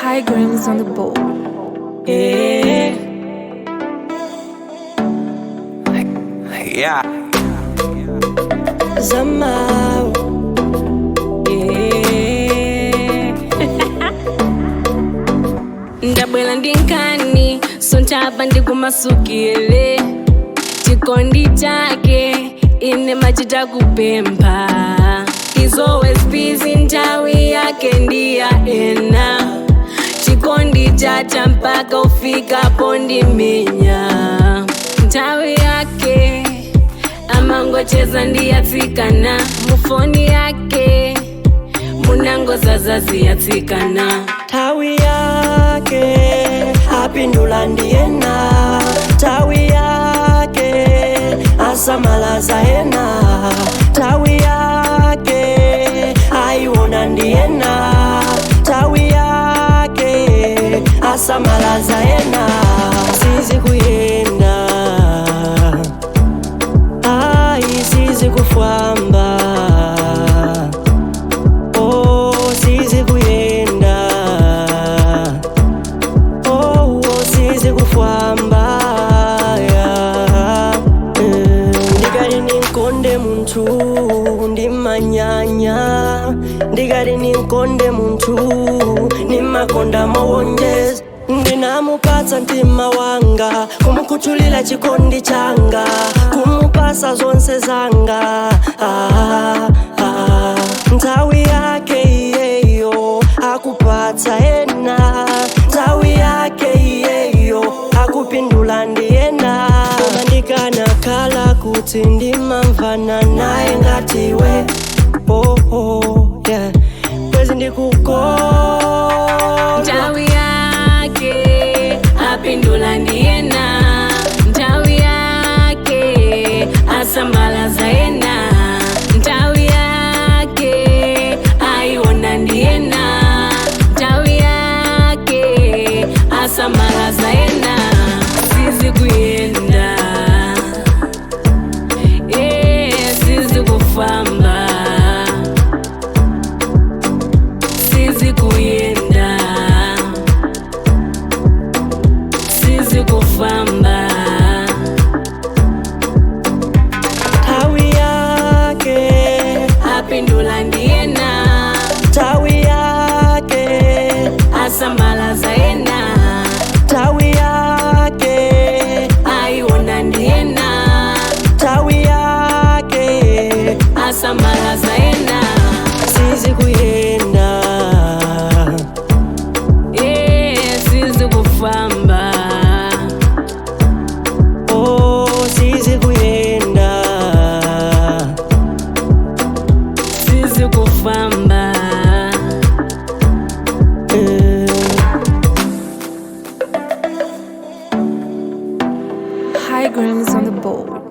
High Grams on the board. Yeah. Yeah. Zamao. Yeah. Ndabwela ndinkani sontaba ndikumasukile chikondi chake ine machita kupempha. He's always busy, nthawi yake ndiya ena. Chikondi chacha mpaka ufikapo ndimenya. Nthawi yake amangocheza ndiyatsikana, mufoni yake munangozaza ziyatsikana. Tawi yake apindula ndiyena, tawi yake asamalaza ena, tawi yake aiwona ndiyena, tawi yake asamalaza ena. Sizi kuyenda, ai sizi kufwamba, oh sizi kuyenda, oh, oh sizi kufwamba, yeah. Ndikati ninkonde munthu ndimanyanya, ndikati ninkonde munthu nimakonda mowonjeza. Ndinamupatsa mtima wanga, kumukhuthulila chikondi changa, kumupasa zonse zanga. Ah, ah. Nthawi yake iyeyo akupatsa ena, nthawi yake iyeyo akupindula ndiyena. Koma ndikanakhala kuti ndimamvana naye ngatiwe, oh, oh, yeah. Kwezi ndikukonda. Nthawi yake apindula ndiyena, nthawi yake asamalaza ena, nthawi yake aiwona ndiyena, nthawi yake asamalaza ena. Sizi kuyenda, sizi kufamba, sizi kuyenda, sizi kufamba. Tawi yake apindula ndiyena, tawi yake asamalaza ena, tawi yake aiwona ndiyena, tawi yake asamalaza ena. Sizi kuyenda, sizi kufamba, oh sizi kuyenda, sizi kufamba. High Grams on the board.